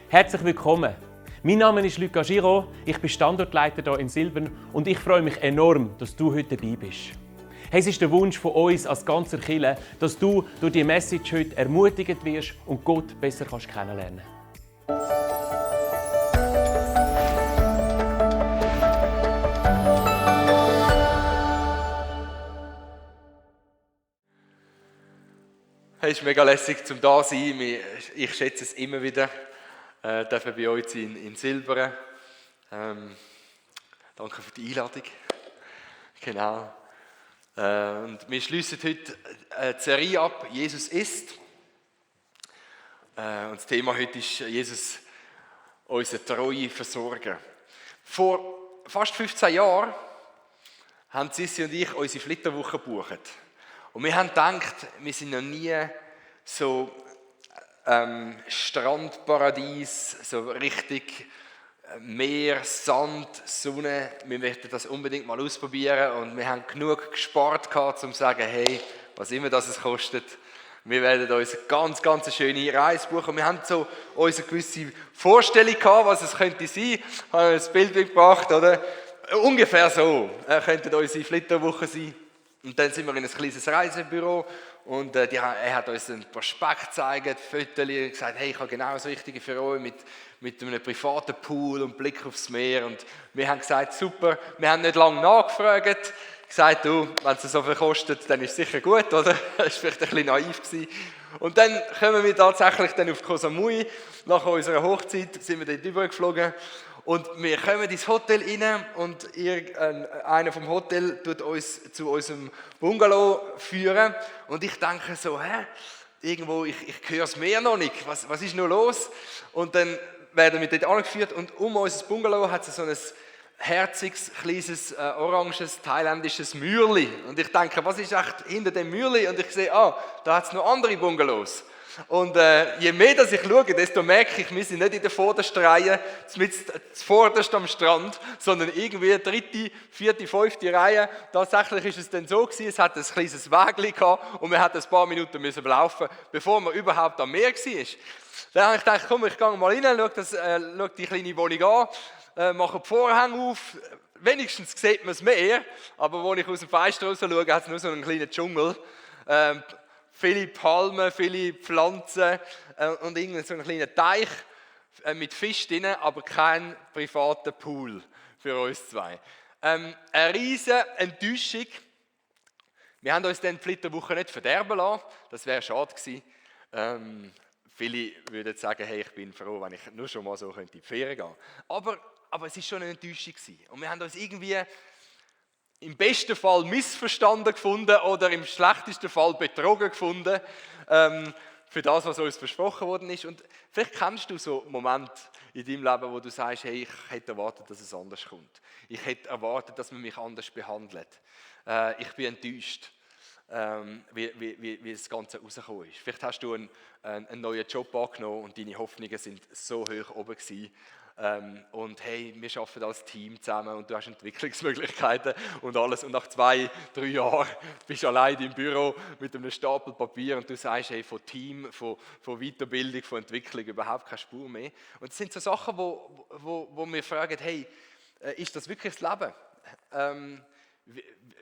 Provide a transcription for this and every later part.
Herzlich willkommen. Mein Name ist Luca Giraud, ich bin Standortleiter hier in Silbern und ich freue mich enorm, dass du heute dabei bist. Hey, es ist der Wunsch von uns als ganzer Kirche, dass du durch diese Message heute ermutigt wirst und Gott besser kennenlernen kannst. Es ist mega lässig, zum da zu sein. Ich schätze es immer wieder, dürfen bei euch in Silbern. Danke für die Einladung. Genau. Und wir schließen heute eine Serie ab, Jesus ist. Und das Thema heute ist Jesus, unser treuer Versorger. Vor fast 15 Jahren haben Sissi und ich unsere Flitterwoche gebucht. Und wir haben gedacht, wir sind noch nie so Strandparadies, so richtig Meer, Sand, Sonne. Wir möchten das unbedingt mal ausprobieren und wir haben genug gespart, um zu sagen, hey, was immer das es kostet, wir werden uns eine ganz schöne Reise buchen. Wir haben so unsere gewisse Vorstellung gehabt, was es könnte sein. Ich habe ein Bild mitgebracht, oder? Ungefähr so könnte unsere Flitterwoche sein. Und dann sind wir in ein kleines Reisebüro und er hat uns ein Prospekt gezeigt, Fotos, und gesagt, hey, ich habe genau das Richtige für euch mit einem privaten Pool und Blick aufs Meer. Und wir haben gesagt, super, wir haben nicht lange nachgefragt, gesagt, du, wenn es so viel kostet, dann ist es sicher gut, oder? Das war vielleicht ein bisschen naiv gewesen. Und dann kommen wir tatsächlich dann auf Koh Samui, nach unserer Hochzeit sind wir dort übergeflogen. Und wir kommen ins Hotel rein und einer vom Hotel tut uns zu unserem Bungalow führen. Und ich denke so, irgendwo, ich höre das Meer noch nicht, was ist noch los? Und dann werden wir dort angeführt und um unser Bungalow hat es so ein herziges, kleines, oranges, thailändisches Mürli. Und ich denke, was ist echt hinter dem Mürli? Und ich sehe, da hat es noch andere Bungalows. Und je mehr dass ich schaue, desto merke ich, wir sind nicht in der vordersten Reihe, zuvorderst am Strand, sondern irgendwie dritte, vierte, fünfte Reihe. Tatsächlich ist es dann so gewesen, es hat ein kleines Wägli gehabt und wir hatten ein paar Minuten müssen laufen, bevor wir überhaupt am Meer waren. Dann habe ich gedacht, komm, ich gehe mal rein, schaue die kleine Wohnung an, mache die Vorhänge auf. Wenigstens sieht man das Meer, aber als ich aus dem Fenster raus schaue, hat es nur so einen kleinen Dschungel. Viele Palmen, viele Pflanzen und irgendein so ein kleiner Teich mit Fisch drin, aber kein privater Pool für uns zwei. Eine riesige Enttäuschung. Wir haben uns dann die Flitterwoche nicht verderben lassen, das wäre schade gewesen. Viele würden sagen, hey, ich bin froh, wenn ich nur schon mal so in die Ferien gehen könnte. Aber es war schon eine Enttäuschung gewesen. Und wir haben uns irgendwie im besten Fall missverstanden gefunden oder im schlechtesten Fall betrogen gefunden für das, was uns versprochen worden ist. Und vielleicht kennst du so Momente in deinem Leben, wo du sagst, hey, ich hätte erwartet, dass es anders kommt. Ich hätte erwartet, dass man mich anders behandelt. Ich bin enttäuscht, wie das Ganze rausgekommen ist. Vielleicht hast du einen neuen Job angenommen und deine Hoffnungen sind so hoch oben gewesen. Und hey, wir arbeiten als Team zusammen und du hast Entwicklungsmöglichkeiten und alles. Und nach 2-3 Jahren bist du allein im Büro mit einem Stapel Papier und du sagst, hey, von Team, von Weiterbildung, von Entwicklung überhaupt keine Spur mehr. Und das sind so Sachen, wo wir fragen, hey, ist das wirklich das Leben?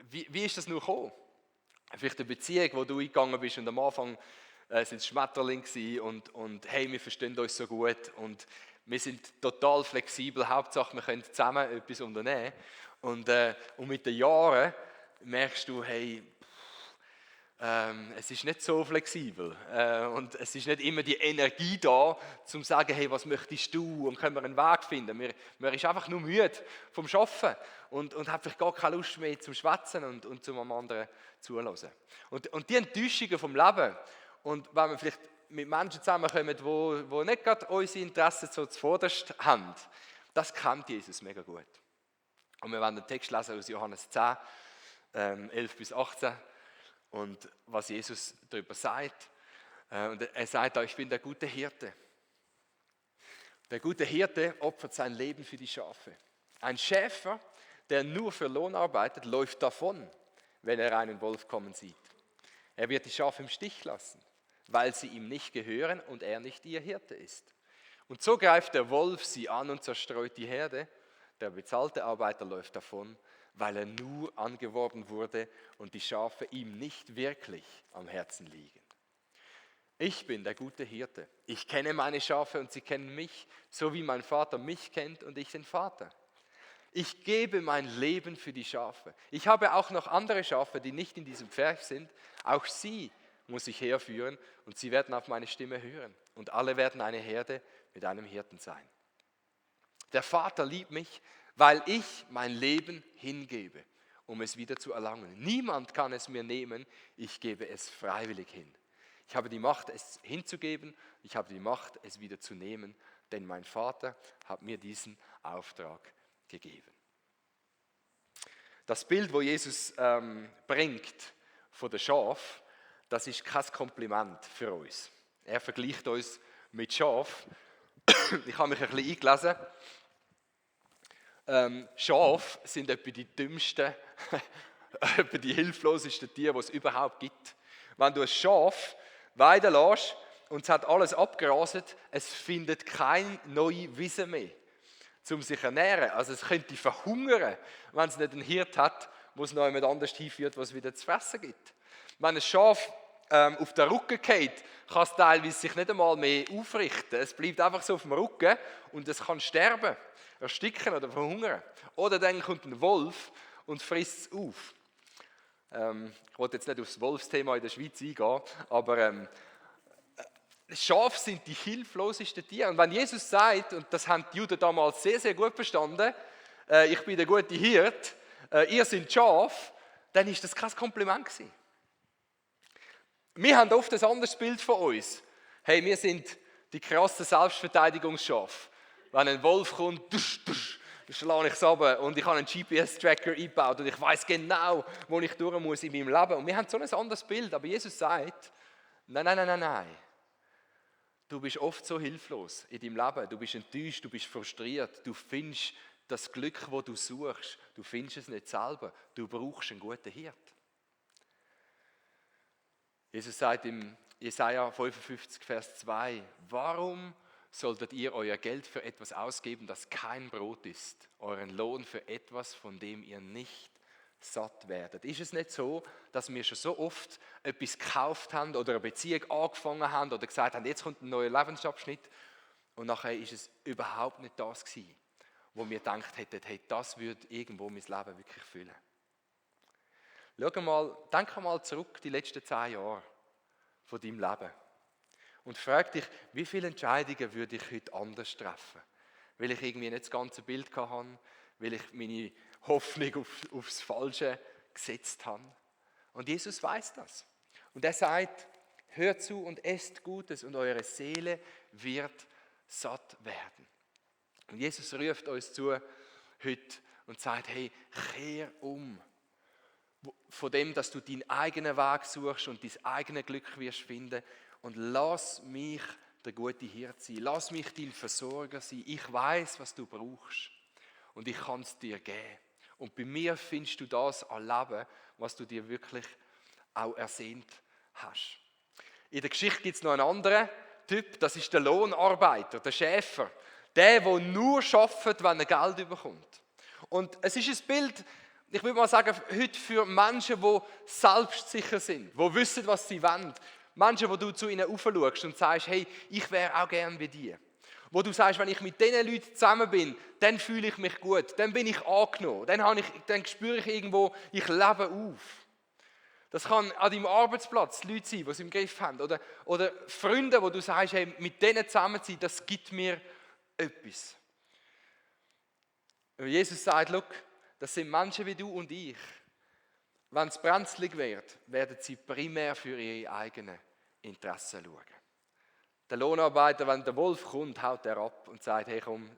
Wie ist das nur gekommen? Vielleicht eine Beziehung, wo du eingegangen bist und am Anfang sind es Schmetterlinge und hey, wir verstehen uns so gut und wir sind total flexibel, Hauptsache wir können zusammen etwas unternehmen. Und mit den Jahren merkst du, hey, es ist nicht so flexibel und es ist nicht immer die Energie da, um zu sagen, hey, was möchtest du und können wir einen Weg finden. Man ist einfach nur müde vom Arbeiten und hat vielleicht gar keine Lust mehr zum Schwätzen und zum anderen zuhören. Und die Enttäuschungen vom Leben und wenn man vielleicht mit Menschen zusammenkommen, die nicht gerade unsere Interessen so zuvorderst haben, das kennt Jesus mega gut. Und wir werden den Text lesen aus Johannes 10, 11 bis 18 und was Jesus darüber sagt. Und er sagt, ich bin der gute Hirte. Der gute Hirte opfert sein Leben für die Schafe. Ein Schäfer, der nur für Lohn arbeitet, läuft davon, wenn er einen Wolf kommen sieht. Er wird die Schafe im Stich lassen, weil sie ihm nicht gehören und er nicht ihr Hirte ist. Und so greift der Wolf sie an und zerstreut die Herde. Der bezahlte Arbeiter läuft davon, weil er nur angeworben wurde und die Schafe ihm nicht wirklich am Herzen liegen. Ich bin der gute Hirte. Ich kenne meine Schafe und sie kennen mich, so wie mein Vater mich kennt und ich den Vater. Ich gebe mein Leben für die Schafe. Ich habe auch noch andere Schafe, die nicht in diesem Vers sind. Auch sie muss ich herführen und sie werden auf meine Stimme hören. Und alle werden eine Herde mit einem Hirten sein. Der Vater liebt mich, weil ich mein Leben hingebe, um es wieder zu erlangen. Niemand kann es mir nehmen, ich gebe es freiwillig hin. Ich habe die Macht, es hinzugeben, ich habe die Macht, es wieder zu nehmen, denn mein Vater hat mir diesen Auftrag gegeben. Das Bild, wo Jesus bringt von der Schaf, das ist kein Kompliment für uns. Er vergleicht uns mit Schaf. Ich habe mich ein bisschen eingelesen. Schafe sind etwa die dümmsten, etwa die hilflosesten Tiere, die es überhaupt gibt. Wenn du ein Schaf weiden lässt und es hat alles abgerastet, es findet keine neue Wiese mehr, um sich zu ernähren. Also es könnte verhungern, wenn es nicht einen Hirt hat, wo es noch jemand anders hinführt, was es wieder zu fressen gibt. Wenn ein Schaf auf den Rücken geht, kann es teilweise sich nicht einmal mehr aufrichten. Es bleibt einfach so auf dem Rücken und es kann sterben, ersticken oder verhungern. Oder dann kommt ein Wolf und frisst es auf. Ich wollte jetzt nicht auf das Wolfsthema in der Schweiz eingehen, aber Schafe sind die hilflosesten Tiere. Und wenn Jesus sagt, und das haben die Juden damals sehr, sehr gut verstanden, ich bin der gute Hirt, ihr seid Schafe, dann ist das kein Kompliment gewesen. Wir haben oft ein anderes Bild von uns. Hey, wir sind die krassen Selbstverteidigungsschafe. Wenn ein Wolf kommt, schlage ich es runter und ich habe einen GPS-Tracker eingebaut und ich weiß genau, wo ich durch muss in meinem Leben. Und wir haben so ein anderes Bild, aber Jesus sagt, nein. Du bist oft so hilflos in deinem Leben, du bist enttäuscht, du bist frustriert, du findest das Glück, das du suchst, du findest es nicht selber, du brauchst einen guten Hirt. Jesus sagt im Jesaja 55, Vers 2, warum solltet ihr euer Geld für etwas ausgeben, das kein Brot ist, euren Lohn für etwas, von dem ihr nicht satt werdet? Ist es nicht so, dass wir schon so oft etwas gekauft haben oder eine Beziehung angefangen haben oder gesagt haben, jetzt kommt ein neuer Lebensabschnitt und nachher ist es überhaupt nicht das gewesen, wo wir gedacht hätten, hey, das würde irgendwo mein Leben wirklich füllen. Denk mal zurück die letzten 10 Jahre von deinem Leben. Und frag dich, wie viele Entscheidungen würde ich heute anders treffen? Weil ich irgendwie nicht das ganze Bild hatte, weil ich meine Hoffnung aufs Falsche gesetzt habe. Und Jesus weiß das. Und er sagt, hört zu und esst Gutes und eure Seele wird satt werden. Und Jesus ruft uns zu heute und sagt, hey, kehr um. Von dem, dass du deinen eigenen Weg suchst und dein eigenes Glück wirst finden. Und lass mich der gute Hirt sein. Lass mich dein Versorger sein. Ich weiß, was du brauchst. Und ich kann es dir geben. Und bei mir findest du das an Leben, was du dir wirklich auch ersehnt hast. In der Geschichte gibt es noch einen anderen Typ, das ist der Lohnarbeiter, der Schäfer. Der nur arbeitet, wenn er Geld bekommt. Und es ist ein Bild, ich würde mal sagen, heute für Menschen, die selbstsicher sind, die wissen, was sie wollen. Menschen, wo du zu ihnen aufschaust und sagst, hey, ich wäre auch gern wie die. Wo du sagst, wenn ich mit diesen Leuten zusammen bin, dann fühle ich mich gut, dann bin ich angenommen, dann spüre ich irgendwo, ich lebe auf. Das kann an deinem Arbeitsplatz Leute sein, die es im Griff haben. Oder Freunde, wo du sagst, hey, mit denen zusammen zu sein, das gibt mir etwas. Und Jesus sagt, schau, das sind Menschen wie du und ich. Wenn es brenzlig wird, werden sie primär für ihre eigenen Interessen schauen. Der Lohnarbeiter, wenn der Wolf kommt, haut er ab und sagt, hey komm,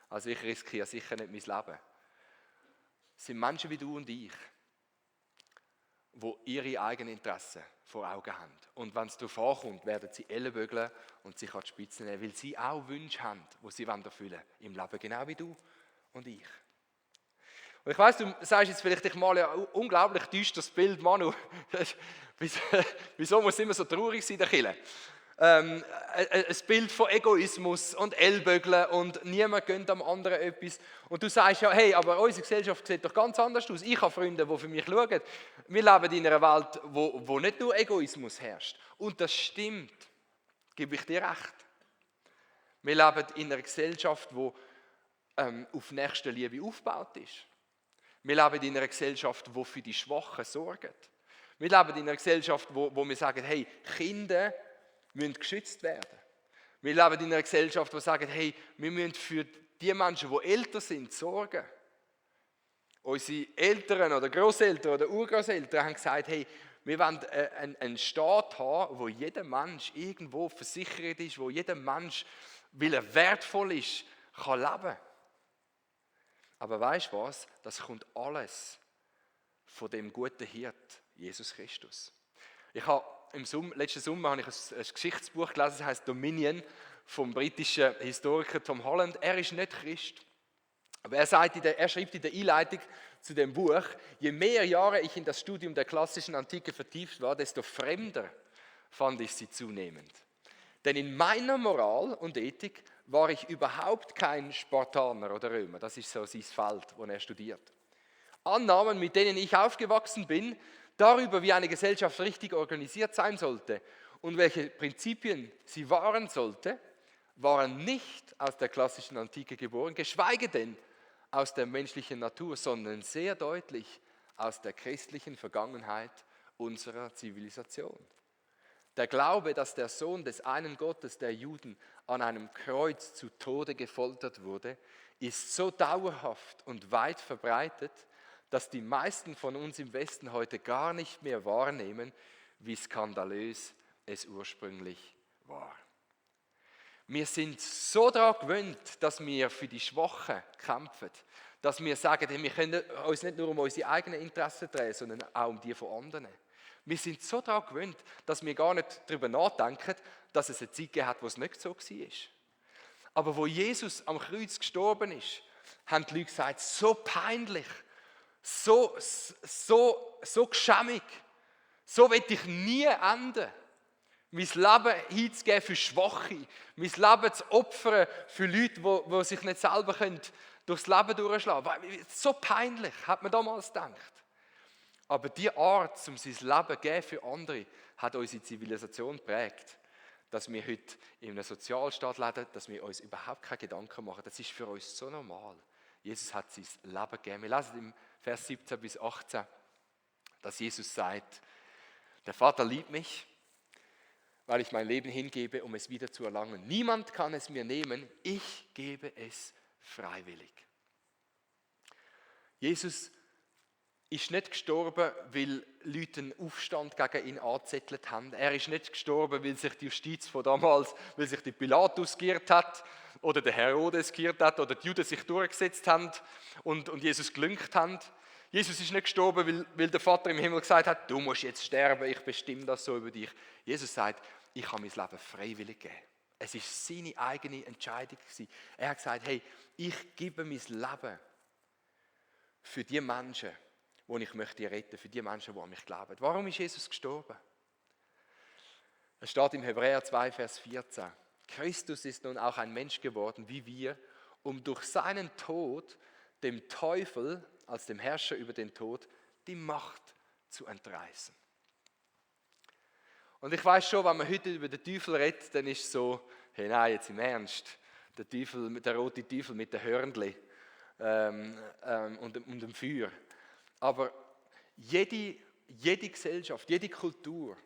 also ich riskiere sicher nicht mein Leben. Es sind Menschen wie du und ich, die ihre eigenen Interessen vor Augen haben. Und wenn es darauf ankommt, werden sie Ellenbögeln und sich an die Spitze nehmen, weil sie auch Wünsche haben, die sie erfüllen wollen im Leben, genau wie du und ich. Und ich weiss, du sagst jetzt vielleicht, ich male ja unglaublich düsteres Bild, Manu. Wieso muss es immer so traurig sein, der Kirche? ein Bild von Egoismus und Ellbögeln und niemand gönnt am anderen etwas. Und du sagst ja, hey, aber unsere Gesellschaft sieht doch ganz anders aus. Ich habe Freunde, die für mich schauen. Wir leben in einer Welt, wo nicht nur Egoismus herrscht. Und das stimmt, gebe ich dir recht. Wir leben in einer Gesellschaft, die auf Nächstenliebe aufgebaut ist. Wir leben in einer Gesellschaft, die für die Schwachen sorgt. Wir leben in einer Gesellschaft, wo wir sagen, hey, Kinder müssen geschützt werden. Wir leben in einer Gesellschaft, die sagt, hey, wir müssen für die Menschen, die älter sind, sorgen. Unsere Eltern oder Großeltern oder Urgroßeltern haben gesagt, hey, wir wollen einen Staat haben, wo jeder Mensch irgendwo versichert ist, wo jeder Mensch, weil er wertvoll ist, kann leben. Aber weißt du was? Das kommt alles von dem guten Hirt, Jesus Christus. Ich habe letzten Sommer habe ich ein Geschichtsbuch gelesen, das heißt Dominion, vom britischen Historiker Tom Holland. Er ist nicht Christ. Aber er schreibt in der Einleitung zu dem Buch, je mehr Jahre ich in das Studium der klassischen Antike vertieft war, desto fremder fand ich sie zunehmend. Denn in meiner Moral und Ethik war ich überhaupt kein Spartaner oder Römer. Das ist so sein Feld, wo er studiert. Annahmen, mit denen ich aufgewachsen bin, darüber, wie eine Gesellschaft richtig organisiert sein sollte und welche Prinzipien sie wahren sollte, waren nicht aus der klassischen Antike geboren, geschweige denn aus der menschlichen Natur, sondern sehr deutlich aus der christlichen Vergangenheit unserer Zivilisation. Der Glaube, dass der Sohn des einen Gottes der Juden an einem Kreuz zu Tode gefoltert wurde, ist so dauerhaft und weit verbreitet, dass die meisten von uns im Westen heute gar nicht mehr wahrnehmen, wie skandalös es ursprünglich war. Wir sind so daran gewöhnt, dass wir für die Schwachen kämpfen, dass wir sagen, wir können uns nicht nur um unsere eigenen Interessen drehen, sondern auch um die von anderen. Wir sind so daran gewöhnt, dass wir gar nicht darüber nachdenken, dass es eine Zeit gegeben hat, wo es nicht so war. Aber wo Jesus am Kreuz gestorben ist, haben die Leute gesagt, so peinlich, so geschämig, so will ich nie enden. Mein Leben hinzugeben für Schwache, mein Leben zu opfern für Leute, die sich nicht selber durchs Leben durchschlagen können. So peinlich, hat man damals gedacht. Aber die Art, um sein Leben zu geben für andere, hat unsere Zivilisation geprägt. Dass wir heute in einem Sozialstaat leben, dass wir uns überhaupt keine Gedanken machen. Das ist für uns so normal. Jesus hat sein Leben gegeben. Wir lesen im Vers 17 bis 18, dass Jesus sagt, der Vater liebt mich, weil ich mein Leben hingebe, um es wieder zu erlangen. Niemand kann es mir nehmen, ich gebe es freiwillig. Jesus ist nicht gestorben, weil Leute einen Aufstand gegen ihn angezettelt haben. Er ist nicht gestorben, weil sich die Justiz von damals, weil sich die Pilatus geirrt hat oder der Herodes geirrt hat oder die Juden sich durchgesetzt haben und Jesus gelüngt haben. Jesus ist nicht gestorben, weil der Vater im Himmel gesagt hat, du musst jetzt sterben, ich bestimme das so über dich. Jesus sagt, ich habe mein Leben freiwillig gegeben. Es war seine eigene Entscheidung. Er hat gesagt, hey, ich gebe mein Leben für die Menschen, die ich möchte retten, für die Menschen, die an mich glauben. Warum ist Jesus gestorben? Es steht im Hebräer 2, Vers 14. Christus ist nun auch ein Mensch geworden, wie wir, um durch seinen Tod dem Teufel, als dem Herrscher über den Tod, die Macht zu entreißen. Und ich weiß schon, wenn man heute über den Teufel redet, dann ist es so, hey nein, jetzt im Ernst, der rote Teufel mit den Hörnli und dem Feuer. Aber jede Gesellschaft, jede Kultur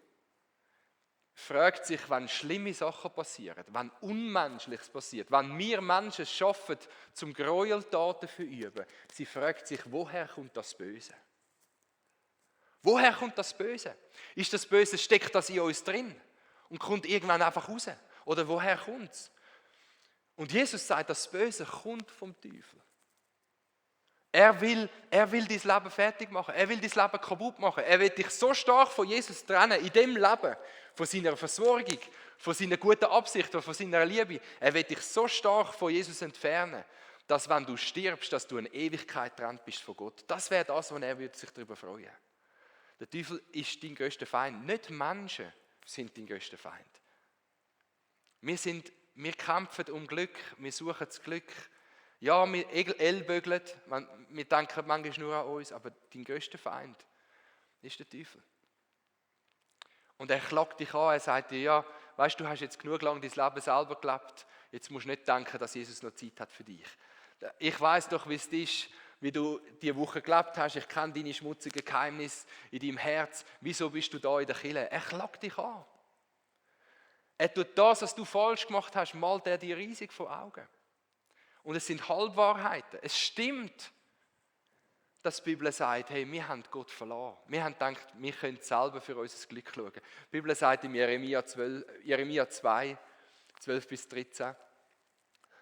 fragt sich, wenn schlimme Sachen passieren, wenn Unmenschliches passiert, wenn wir Menschen es schaffen, zum Gräueltaten zu üben, sie fragt sich, woher kommt das Böse? Woher kommt das Böse? Ist das Böse, steckt das in uns drin und kommt irgendwann einfach raus? Oder woher kommt es? Und Jesus sagt, das Böse kommt vom Teufel. Er will dein Leben fertig machen. Er will dein Leben kaputt machen. Er will dich so stark von Jesus trennen, in dem Leben, von seiner Versorgung, von seiner guten Absicht, von seiner Liebe. Er will dich so stark von Jesus entfernen, dass wenn du stirbst, dass du eine Ewigkeit getrennt bist von Gott. Das wäre das, was er sich darüber freuen würde. Der Teufel ist dein größter Feind. Nicht Menschen sind dein größter Feind. Wir kämpfen um Glück, wir suchen das Glück. Ja, wir ellbögeln, wir denken manchmal nur an uns, aber dein grösster Feind ist der Teufel. Und er klagt dich an, er sagt dir, ja, weißt du, hast jetzt genug lang dein Leben selber gelebt, jetzt musst du nicht denken, dass Jesus noch Zeit hat für dich. Ich weiß doch, wie es ist, wie du diese Woche gelebt hast, ich kenne deine schmutzigen Geheimnisse in deinem Herz, wieso bist du da in der Kirche? Er klagt dich an. Er tut das, was du falsch gemacht hast, malt er dir riesig vor Augen. Und es sind Halbwahrheiten. Es stimmt, dass die Bibel sagt, hey, wir haben Gott verloren. Wir haben gedacht, wir können selber für unser Glück schauen. Die Bibel sagt in Jeremia 2, 12 bis 13,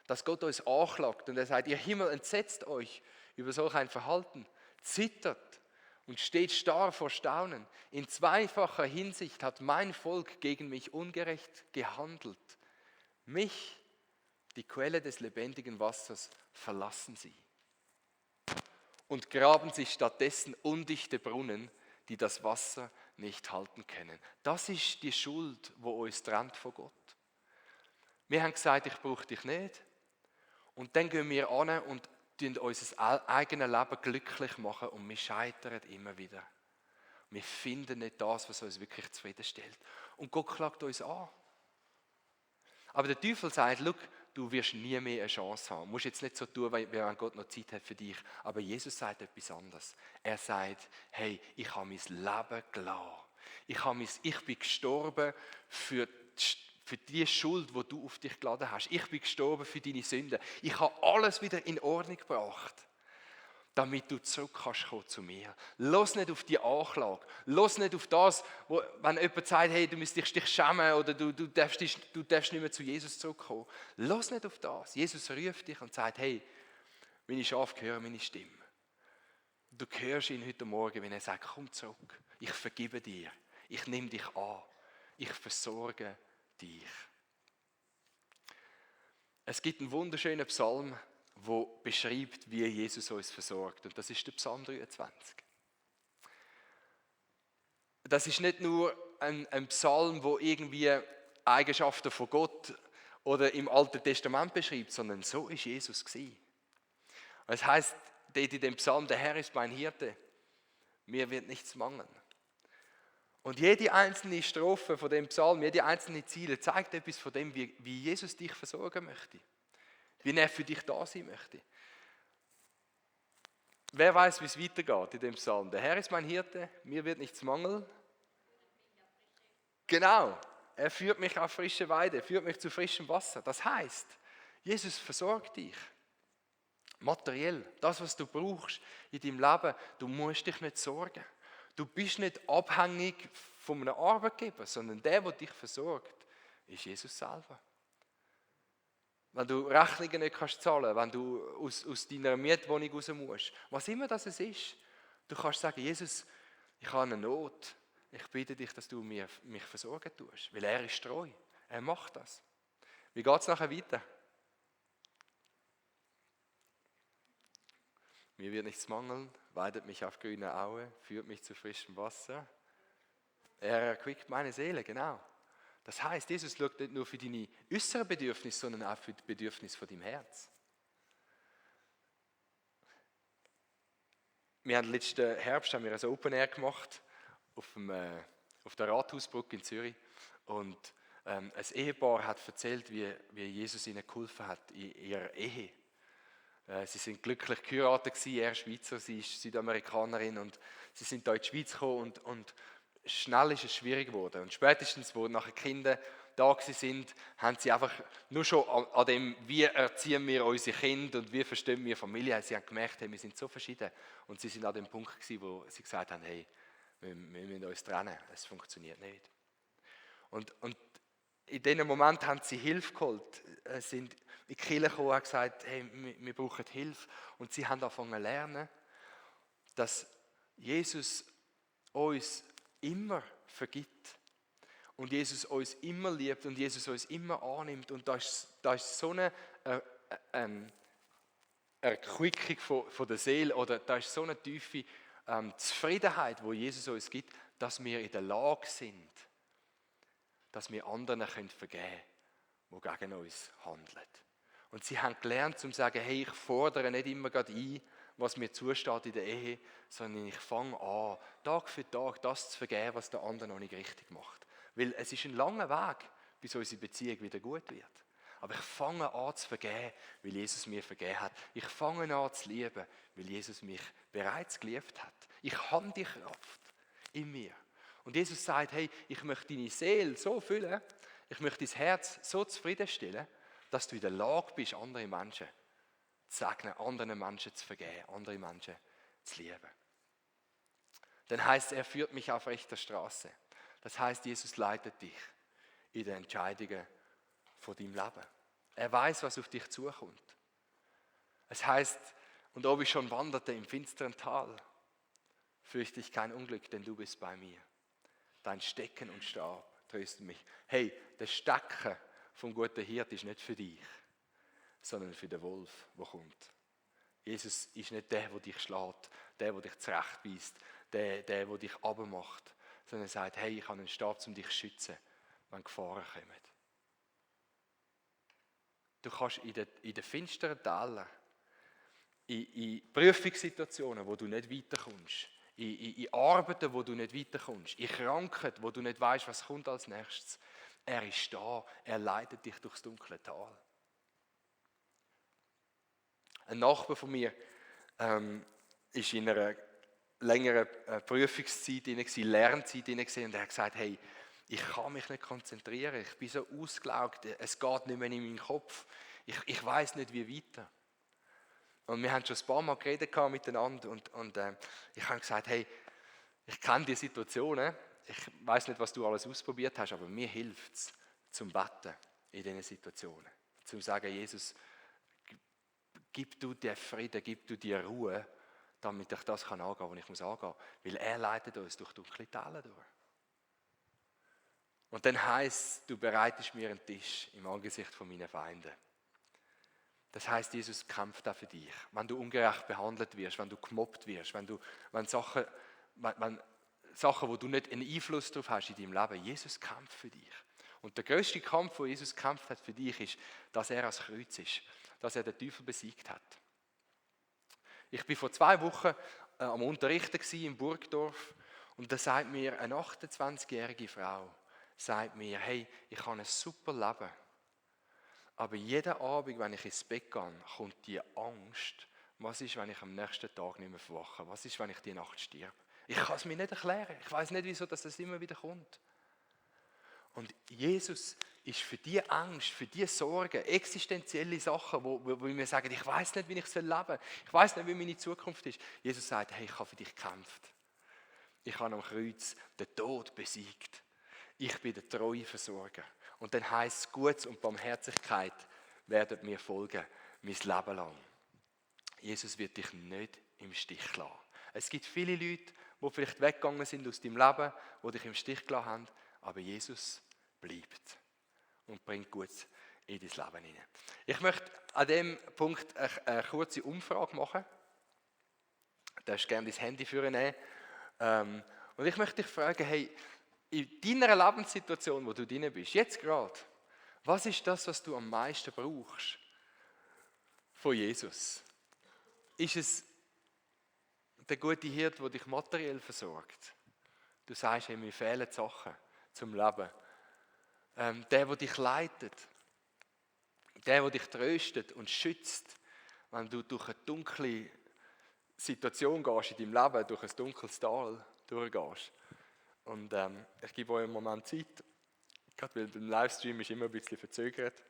dass Gott uns anklagt und er sagt, ihr Himmel entsetzt euch über solch ein Verhalten, zittert und steht starr vor Staunen. In zweifacher Hinsicht hat mein Volk gegen mich ungerecht gehandelt. Mich, die Quelle des lebendigen Wassers, verlassen sie und graben sich stattdessen undichte Brunnen, die das Wasser nicht halten können. Das ist die Schuld, die uns trennt von Gott. Wir haben gesagt, ich brauche dich nicht. Und dann gehen wir an und unser eigenes Leben glücklich machen und wir scheitern immer wieder. Wir finden nicht das, was uns wirklich zufriedenstellt. Und Gott klagt uns an. Aber der Teufel sagt, schau, du wirst nie mehr eine Chance haben. Du musst jetzt nicht so tun, wie wenn Gott noch Zeit hat für dich. Aber Jesus sagt etwas anderes. Er sagt, hey, ich habe mein Leben gelassen. Ich bin gestorben für die Schuld, die du auf dich geladen hast. Ich bin gestorben für deine Sünden. Ich habe alles wieder in Ordnung gebracht, damit du zurück kannst kommen zu mir. Lass nicht auf die Anklage. Lass nicht auf das, wenn jemand sagt, hey, du müsstest dich schämen oder du darfst nicht mehr zu Jesus zurückkommen. Lass nicht auf das. Jesus ruft dich und sagt, hey, meine Schafe hören meine Stimme. Du hörst ihn heute Morgen, wenn er sagt, komm zurück. Ich vergebe dir. Ich nehme dich an. Ich versorge dich. Es gibt einen wunderschönen Psalm, der beschreibt, wie Jesus uns versorgt. Und das ist der Psalm 23. Das ist nicht nur ein Psalm, der irgendwie Eigenschaften von Gott oder im Alten Testament beschreibt, sondern so ist Jesus gewesen. Es heißt dort in dem Psalm, der Herr ist mein Hirte, mir wird nichts mangeln. Und jede einzelne Strophe von dem Psalm, jede einzelne Ziele zeigt etwas von dem, wie Jesus dich versorgen möchte. Wie er für dich da sein möchte. Wer weiß, wie es weitergeht in dem Psalm? Der Herr ist mein Hirte, mir wird nichts mangeln. Genau, er führt mich auf frische Weide, führt mich zu frischem Wasser. Das heißt, Jesus versorgt dich. Materiell, das, was du brauchst in deinem Leben, du musst dich nicht sorgen. Du bist nicht abhängig von einem Arbeitgeber, sondern der dich versorgt, ist Jesus selber. Wenn du Rechnungen nicht kannst zahlen, wenn du aus deiner Mietwohnung raus musst, was immer das ist, du kannst sagen, Jesus, ich habe eine Not. Ich bitte dich, dass du mich versorgen tust, weil er ist treu. Er macht das. Wie geht es nachher weiter? Mir wird nichts mangeln, weidet mich auf grüne Aue, führt mich zu frischem Wasser. Er erquickt meine Seele, genau. Das heißt, Jesus schaut nicht nur für deine äußeren Bedürfnisse, sondern auch für die Bedürfnisse von deinem Herz. Wir haben letzten Herbst ein Open Air gemacht auf der Rathausbrücke in Zürich. Und ein Ehepaar hat erzählt, wie Jesus ihnen geholfen hat in ihrer Ehe. Sie sind glücklich geheiratet gewesen, er Schweizer, sie ist Südamerikanerin und sie sind da in die Schweiz gekommen und schnell ist es schwierig geworden. Und spätestens, wo nachher Kinder da sind, haben sie einfach nur schon an dem, wie erziehen wir unsere Kinder und wie verstehen wir Familie, sie haben gemerkt, hey, wir sind so verschieden. Und sie sind an dem Punkt gewesen, wo sie gesagt haben, hey, wir müssen uns trennen, es funktioniert nicht. Und in diesem Moment haben sie Hilfe geholt, sind in die Kirche gekommen und haben gesagt, hey, wir brauchen Hilfe. Und sie haben angefangen zu lernen, dass Jesus uns immer vergibt und Jesus uns immer liebt und Jesus uns immer annimmt. Und da ist so eine Erquickung von der Seele oder da ist so eine tiefe Zufriedenheit, wo Jesus uns gibt, dass wir in der Lage sind, dass wir anderen vergeben können, die gegen uns handeln. Und sie haben gelernt, zu sagen, hey, ich fordere nicht immer gerade ein, was mir zusteht in der Ehe, sondern ich fange an, Tag für Tag das zu vergeben, was der andere noch nicht richtig macht. Weil es ist ein langer Weg, bis unsere Beziehung wieder gut wird. Aber ich fange an zu vergeben, weil Jesus mir vergeben hat. Ich fange an zu lieben, weil Jesus mich bereits geliebt hat. Ich habe die Kraft in mir. Und Jesus sagt, hey, ich möchte deine Seele so füllen, ich möchte dein Herz so zufriedenstellen, dass du in der Lage bist, andere Menschen zu segnen, anderen Menschen zu vergeben, andere Menschen zu lieben. Dann heißt es, er führt mich auf rechter Straße. Das heißt, Jesus leitet dich in den Entscheidungen von deinem Leben. Er weiß, was auf dich zukommt. Es heißt, und ob ich schon wanderte im finsteren Tal, fürchte ich kein Unglück, denn du bist bei mir. Dein Stecken und Stab trösten mich. Hey, der Stecken vom guten Hirt ist nicht für dich, sondern für den Wolf, der kommt. Jesus ist nicht der dich schlägt, der dich zurechtbeißt, der dich runtermacht, sondern er sagt, hey, ich habe einen Stab, um dich zu schützen, wenn Gefahren kommen. Du kannst in den finsteren Tälern, in Prüfungssituationen, wo du nicht weiterkommst, in Arbeiten, wo du nicht weiterkommst, in Krankheit, wo du nicht weißt, was kommt als nächstes. Er ist da, er leitet dich durchs dunkle Tal. Ein Nachbar von mir ist in einer längeren Prüfungszeit, Lernzeit und er hat gesagt, hey, ich kann mich nicht konzentrieren, ich bin so ausgelaugt, es geht nicht mehr in meinen Kopf, ich weiß nicht, wie weiter. Und wir haben schon ein paar Mal geredet miteinander und ich habe gesagt, hey, ich kenne die Situationen, ich weiß nicht, was du alles ausprobiert hast, aber mir hilft es zum Beten in diesen Situationen. Zum sagen, Jesus, gib du dir Frieden, gib du dir Ruhe, damit ich das angehen kann, was ich angehen muss. Weil er leitet uns durch dunkle Täler durch. Und dann heisst es, du bereitest mir einen Tisch im Angesicht von meinen Feinden. Das heisst, Jesus kämpft auch für dich. Wenn du ungerecht behandelt wirst, wenn du gemobbt wirst, wenn Sachen, wo du nicht einen Einfluss darauf hast in deinem Leben, Jesus kämpft für dich. Und der grösste Kampf, den Jesus gekämpft hat für dich, ist, dass er ans Kreuz ist, dass er den Teufel besiegt hat. Ich war vor 2 Wochen am Unterrichten in Burgdorf und da sagt mir eine 28-jährige Frau, sagt mir, hey, ich habe ein super Leben, aber jeden Abend, wenn ich ins Bett gehe, kommt die Angst, was ist, wenn ich am nächsten Tag nicht mehr verwache, was ist, wenn ich die Nacht sterbe. Ich kann es mir nicht erklären, ich weiß nicht, wieso das immer wieder kommt. Und Jesus ist für diese Angst, für diese Sorgen, existenzielle Sachen, wo wir sagen, ich weiß nicht, wie ich leben soll, ich weiß nicht, wie meine Zukunft ist. Jesus sagt, hey, ich habe für dich gekämpft. Ich habe am Kreuz den Tod besiegt. Ich bin der treue Versorger. Und dann heisst es, Gutes und Barmherzigkeit werden mir folgen, mein Leben lang. Jesus wird dich nicht im Stich lassen. Es gibt viele Leute, die vielleicht weggegangen sind aus deinem Leben, die dich im Stich gelassen haben, aber Jesus bleibt und bringt Gutes in dein Leben hinein. Ich möchte an diesem Punkt eine kurze Umfrage machen. Du darfst gerne dein Handy vornehmen. Und ich möchte dich fragen, hey, in deiner Lebenssituation, wo du drin bist, jetzt gerade, was ist das, was du am meisten brauchst von Jesus? Ist es der gute Hirt, der dich materiell versorgt? Du sagst, hey, mir fehlen Sachen zum Leben. Der dich leitet. Der dich tröstet und schützt, wenn du durch eine dunkle Situation gehst in deinem Leben, durch ein dunkles Tal durchgehst. Und ich gebe euch einen Moment Zeit, gerade weil beim Livestream ist immer ein bisschen verzögert.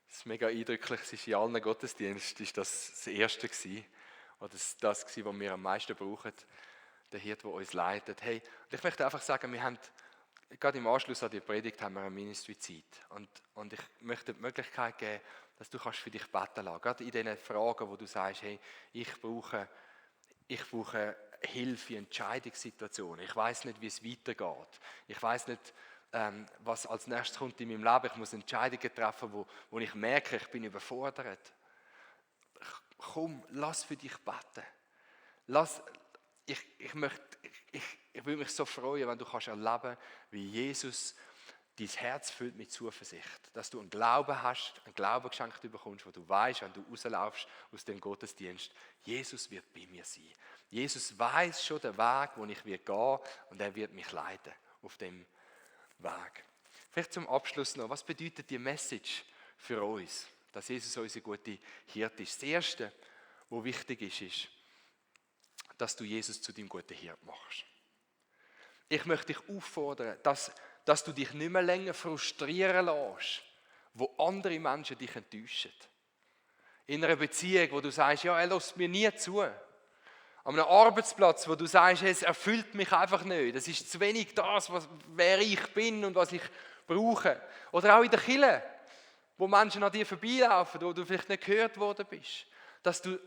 Das ist mega eindrücklich, es ist in allen Gottesdiensten ist das erste gewesen, oder das gewesen, was wir am meisten brauchen, der Hirt, der uns leitet. Hey, und ich möchte einfach sagen, wir haben, gerade im Anschluss an die Predigt haben wir eine Ministry-Zeit und ich möchte die Möglichkeit geben, dass du kannst für dich beten lassen. Gerade in diesen Fragen, wo du sagst, hey, ich brauche Hilfe in Entscheidungssituationen. Ich weiß nicht, wie es weitergeht. Ich weiß nicht, was als nächstes kommt in meinem Leben. Ich muss Entscheidungen treffen, wo ich merke, ich bin überfordert. Komm, lass für dich beten. ich würde mich so freuen, wenn du kannst erleben, wie Jesus dein Herz füllt mit Zuversicht. Dass du einen Glauben hast, einen Glauben geschenkt bekommst, wo du weißt, wenn du rauslaufst aus dem Gottesdienst, Jesus wird bei mir sein. Jesus weiß schon den Weg, wo ich gehen will, und er wird mich leiten auf dem Weg. Vielleicht zum Abschluss noch, was bedeutet die Message für uns, dass Jesus unsere gute Hirte ist? Das Erste, was wichtig ist, dass du Jesus zu deinem guten Hirt machst. Ich möchte dich auffordern, dass du dich nicht mehr länger frustrieren lässt, wo andere Menschen dich enttäuschen. In einer Beziehung, wo du sagst, ja, er lässt mir nie zu. An einem Arbeitsplatz, wo du sagst, es erfüllt mich einfach nicht. Es ist zu wenig das, wer ich bin und was ich brauche. Oder auch in der Kirche, wo Menschen an dir vorbeilaufen, wo du vielleicht nicht gehört worden bist. Dass du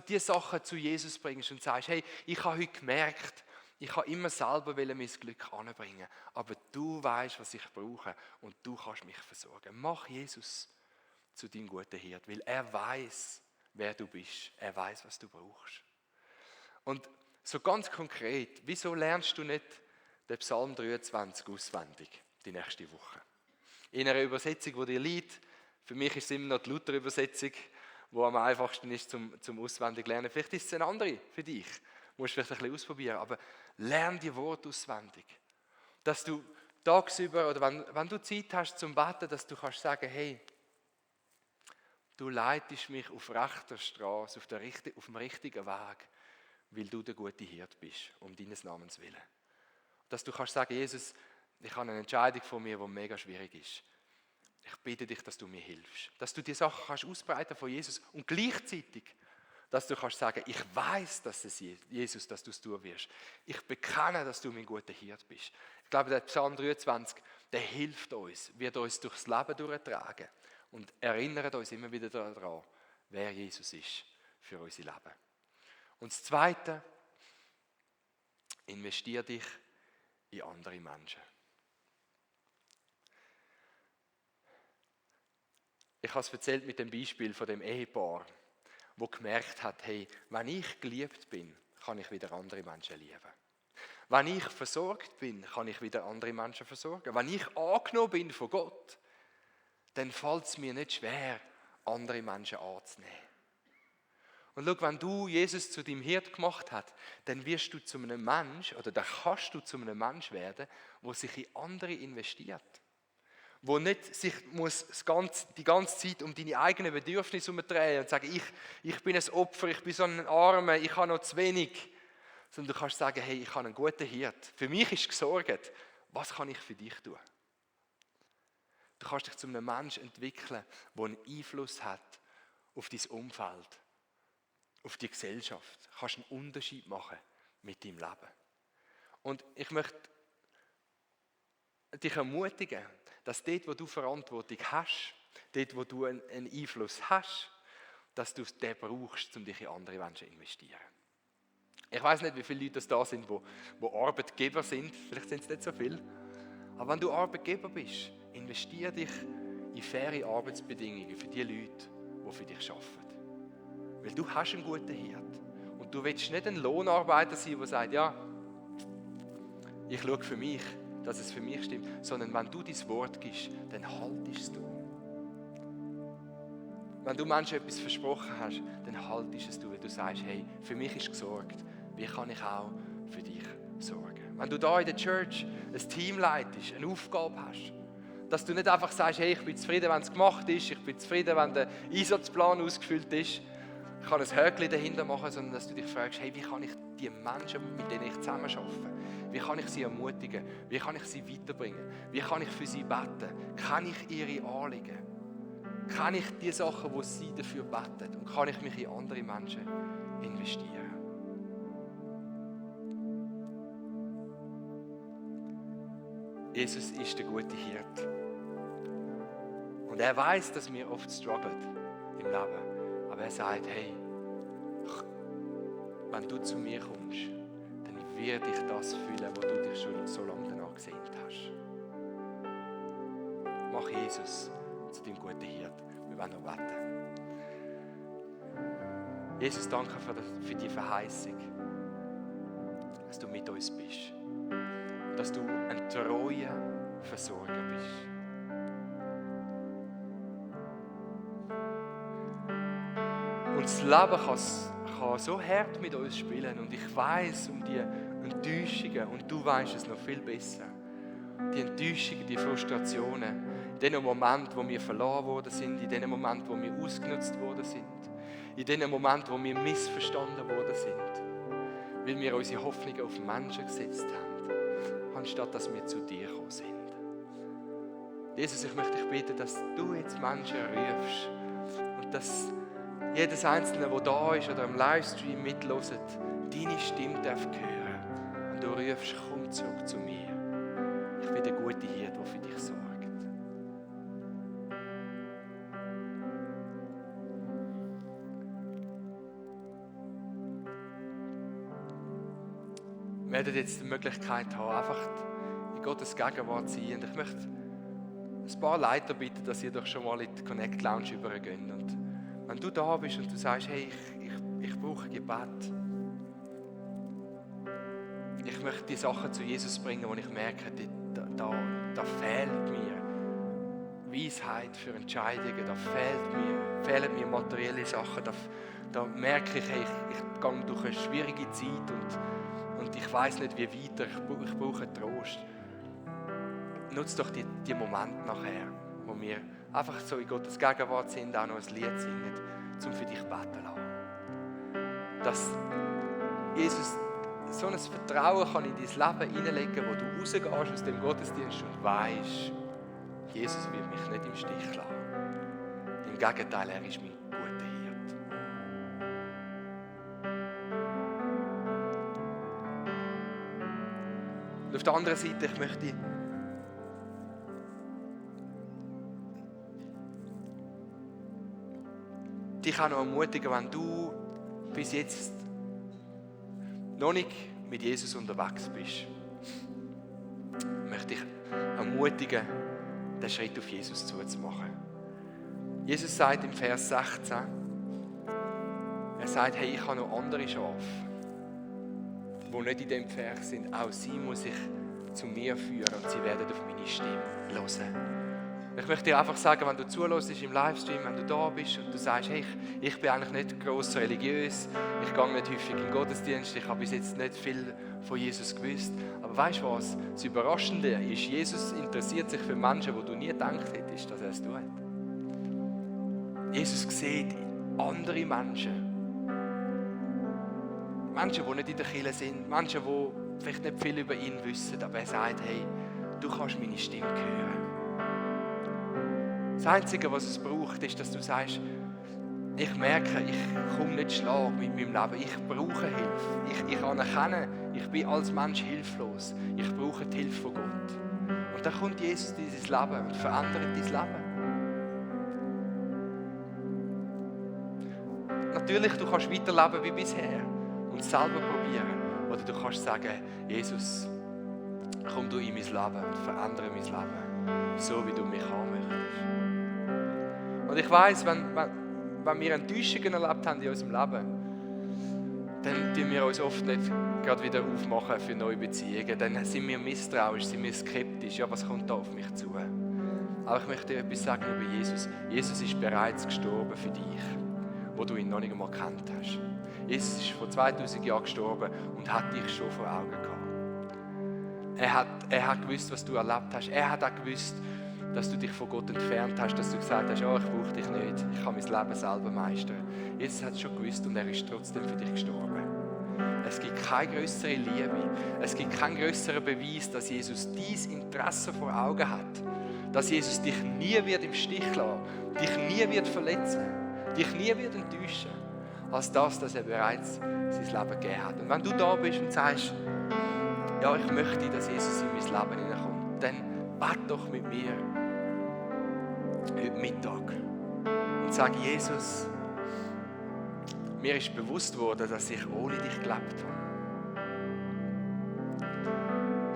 diese Sachen zu Jesus bringst und sagst, hey, ich habe heute gemerkt, ich kann immer selber mein Glück anbringen, aber du weißt, was ich brauche und du kannst mich versorgen. Mach Jesus zu deinem guten Hirt, weil er weiß, wer du bist. Er weiß, was du brauchst. Und so ganz konkret, wieso lernst du nicht den Psalm 23 auswendig die nächste Woche? In einer Übersetzung, die dir liegt, für mich ist es immer noch die Luther-Übersetzung, die am einfachsten ist zum auswendig lernen. Vielleicht ist es eine andere für dich. Du musst vielleicht ein bisschen ausprobieren, aber lern die Worte auswendig. Dass du tagsüber oder wenn du Zeit hast zum Beten, dass du kannst sagen, hey, du leitest mich auf rechter Straße, auf dem richtigen Weg, weil du der gute Hirt bist, um deines Namens willen. Dass du kannst sagen, Jesus, ich habe eine Entscheidung von mir, die mega schwierig ist. Ich bitte dich, dass du mir hilfst. Dass du die Sachen kannst ausbreiten von Jesus und gleichzeitig, dass du kannst sagen, ich weiß, dass es Jesus, dass du es tun wirst. Ich bekenne, dass du mein guter Hirt bist. Ich glaube, der Psalm 23, der hilft uns, wird uns durchs Leben durchtragen und erinnert uns immer wieder daran, wer Jesus ist für unser Leben. Und das Zweite, investier dich in andere Menschen. Ich habe es erzählt mit dem Beispiel von dem Ehepaar, wo gemerkt hat, hey, wenn ich geliebt bin, kann ich wieder andere Menschen lieben. Wenn ich versorgt bin, kann ich wieder andere Menschen versorgen. Wenn ich angenommen bin von Gott, dann fällt es mir nicht schwer, andere Menschen anzunehmen. Und schau, wenn du Jesus zu deinem Hirt gemacht hast, dann wirst du zu einem Mensch, oder dann kannst du zu einem Mensch werden, der sich in andere investiert. Wo nicht sich muss die ganze Zeit um deine eigenen Bedürfnisse drehen und sagen, ich bin ein Opfer, ich bin so ein Armer, ich habe noch zu wenig. Sondern du kannst sagen, hey, ich habe einen guten Hirt. Für mich ist gesorgt. Was kann ich für dich tun? Du kannst dich zu einem Menschen entwickeln, der einen Einfluss hat auf dein Umfeld, auf die Gesellschaft. Du kannst einen Unterschied machen mit deinem Leben. Und ich möchte dich ermutigen, dass dort, wo du Verantwortung hast, dort, wo du einen Einfluss hast, dass du den brauchst, um dich in andere Menschen zu investieren. Ich weiß nicht, wie viele Leute da sind, die Arbeitgeber sind. Vielleicht sind es nicht so viele. Aber wenn du Arbeitgeber bist, investiere dich in faire Arbeitsbedingungen für die Leute, die für dich arbeiten. Weil du hast einen guten Hirt. Und du willst nicht ein Lohnarbeiter sein, der sagt, ja, ich schaue für mich, dass es für mich stimmt, sondern wenn du dein Wort gibst, dann haltest du. Wenn du Menschen etwas versprochen hast, dann haltest es du, weil du sagst, hey, für mich ist gesorgt, wie kann ich auch für dich sorgen? Wenn du da in der Church ein Team leitest, eine Aufgabe hast, dass du nicht einfach sagst, hey, ich bin zufrieden, wenn es gemacht ist, ich bin zufrieden, wenn der Einsatzplan ausgefüllt ist, ich kann ein Häkchen dahinter machen, sondern dass du dich fragst, hey, wie kann ich die Menschen, mit denen ich zusammen arbeite, wie kann ich sie ermutigen, wie kann ich sie weiterbringen, wie kann ich für sie beten, kann ich ihre Anliegen, kann ich die Sachen, wo sie dafür beten und kann ich mich in andere Menschen investieren. Jesus ist der gute Hirt. Und er weiß, dass wir oft strugglen im Leben. Aber er sagt, hey, wenn du zu mir kommst, dann werde ich das fühlen, was du dich schon so lange danach gesehnt hast. Mach Jesus zu deinem guten Hirt. Wir wollen noch beten. Jesus, danke für die Verheißung. dass du mit uns bist. Dass du ein treuer Versorger bist. Und das Leben kann so hart mit uns spielen. Und ich weiss um die Enttäuschungen und du weißt es noch viel besser. Die Enttäuschungen, die Frustrationen, in den Momenten, wo wir verloren worden sind, in den Momenten, wo wir ausgenutzt worden sind, in den Momenten, wo wir missverstanden worden sind, weil wir unsere Hoffnung auf Menschen gesetzt haben, anstatt dass wir zu dir gekommen sind. Jesus, ich möchte dich bitten, dass du jetzt Menschen rufst und dass jedes Einzelne, der da ist oder im Livestream mithört, deine Stimme darf hören. Und du rufst, komm zurück zu mir. Ich bin der gute Hirte, der für dich sorgt. Wir werden jetzt die Möglichkeit haben, einfach in Gottes Gegenwart zu sein. Und ich möchte ein paar Leiter bitten, dass ihr doch schon mal in die Connect Lounge übergehen. Und wenn du da bist und du sagst, hey, ich brauche Gebet. Ich möchte die Sachen zu Jesus bringen, wo ich merke, da fehlt mir Weisheit für Entscheidungen, da fehlen mir materielle Sachen, da merke ich, hey, ich gehe durch eine schwierige Zeit und ich weiß nicht, wie weiter, ich brauche Trost. Nutz doch die Momente nachher, wo wir einfach so in Gottes Gegenwart sind, auch noch ein Lied singen, um für dich beten lassen. Dass Jesus so ein Vertrauen kann in dein Leben hineinlegen, wo du rausgehst aus dem Gottesdienst und weisst, Jesus wird mich nicht im Stich lassen. Im Gegenteil, er ist mein guter Hirte. Und auf der anderen Seite, ich möchte dich auch noch ermutigen, wenn du bis jetzt noch nicht mit Jesus unterwegs bist, möchte ich ermutigen, den Schritt auf Jesus zuzumachen. Jesus sagt im Vers 16, er sagt, hey, ich habe noch andere Schafe, die nicht in diesem Pferd sind. Auch sie muss ich zu mir führen und sie werden auf meine Stimme hören. Ich möchte dir einfach sagen, wenn du zuhörst im Livestream, wenn du da bist und du sagst, hey, ich bin eigentlich nicht gross religiös, ich gehe nicht häufig in den Gottesdienst, ich habe bis jetzt nicht viel von Jesus gewusst. Aber weißt du was? Das Überraschende ist, Jesus interessiert sich für Menschen, wo du nie gedacht hättest, dass er es tut. Jesus sieht andere Menschen. Menschen, die nicht in der Kirche sind, Menschen, die vielleicht nicht viel über ihn wissen, aber er sagt, hey, du kannst meine Stimme hören. Das Einzige, was es braucht, ist, dass du sagst, ich merke, ich komme nicht schlag mit meinem Leben, ich brauche Hilfe. Ich anerkenne, ich bin als Mensch hilflos. Ich brauche die Hilfe von Gott. Und dann kommt Jesus in dein Leben und verändert dein Leben. Natürlich, du kannst weiterleben wie bisher und es selber probieren. Oder du kannst sagen, Jesus, komm du in mein Leben und verändere mein Leben, so wie du mich haben möchtest. Und ich weiss, wenn wir Enttäuschungen erlebt haben in unserem Leben, dann tun wir uns oft nicht gerade wieder aufmachen für neue Beziehungen. Dann sind wir misstrauisch, sind wir skeptisch. Ja, was kommt da auf mich zu? Aber ich möchte dir etwas sagen über Jesus. Jesus ist bereits gestorben für dich, wo du ihn noch nicht einmal gekannt hast. Jesus ist vor 2000 Jahren gestorben und hat dich schon vor Augen gehabt. Er hat gewusst, was du erlebt hast. Er hat auch gewusst, dass du dich von Gott entfernt hast, dass du gesagt hast, oh, ich brauche dich nicht, ich kann mein Leben selber meistern. Jesus hat es schon gewusst und er ist trotzdem für dich gestorben. Es gibt keine größere Liebe, es gibt keinen größeren Beweis, dass Jesus dein Interesse vor Augen hat, dass Jesus dich nie wird im Stich lassen, dich nie wird verletzen, dich nie wird enttäuschen, als das, dass er bereits sein Leben gegeben hat. Und wenn du da bist und sagst, ja, ich möchte, dass Jesus in mein Leben hineinkommt, dann bete doch mit mir heute Mittag und sag, Jesus, mir ist bewusst worden, dass ich ohne dich gelebt habe.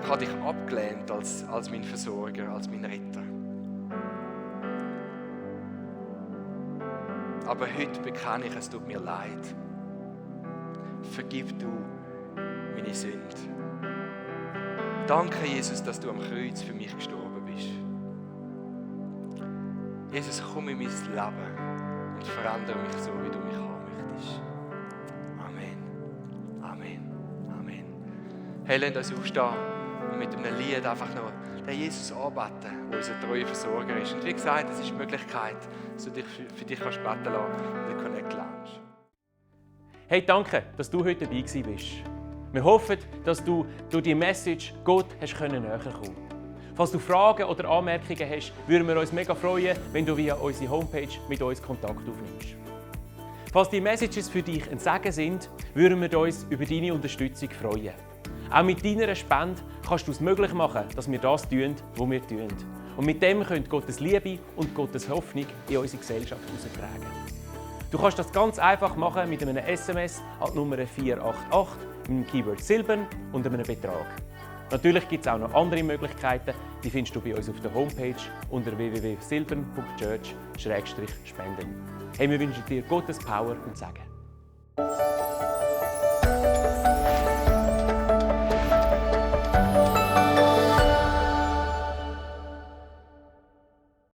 Ich habe dich abgelehnt als mein Versorger, als mein Retter. Aber heute bekenne ich, es tut mir leid. Vergib du meine Sünde. Danke, Jesus, dass du am Kreuz für mich gestorben bist. Jesus, komm in mein Leben und verändere mich so, wie du mich haben möchtest. Amen. Amen. Amen. Hey, lasst uns aufstehen und mit einem Lied einfach noch den Jesus anbeten, der unser treuer Versorger ist. Und wie gesagt, es ist die Möglichkeit, dass du dich für dich beten lassen in der Connect Lounge. Hey, danke, dass du heute dabei bist. Wir hoffen, dass du durch die Message Gott näher kommen konntest. Falls du Fragen oder Anmerkungen hast, würden wir uns mega freuen, wenn du via unsere Homepage mit uns Kontakt aufnimmst. Falls die Messages für dich ein Segen sind, würden wir uns über deine Unterstützung freuen. Auch mit deiner Spende kannst du es möglich machen, dass wir das tun, was wir tun. Und mit dem könnt Gottes Liebe und Gottes Hoffnung in unsere Gesellschaft heraustragen. Du kannst das ganz einfach machen mit einem SMS an die Nummer 488 mit dem Keyword Silbern und einem Betrag. Natürlich gibt es auch noch andere Möglichkeiten, die findest du bei uns auf der Homepage unter www.silbern.church/spenden. Hey, wir wünschen dir Gottes Power und Segen.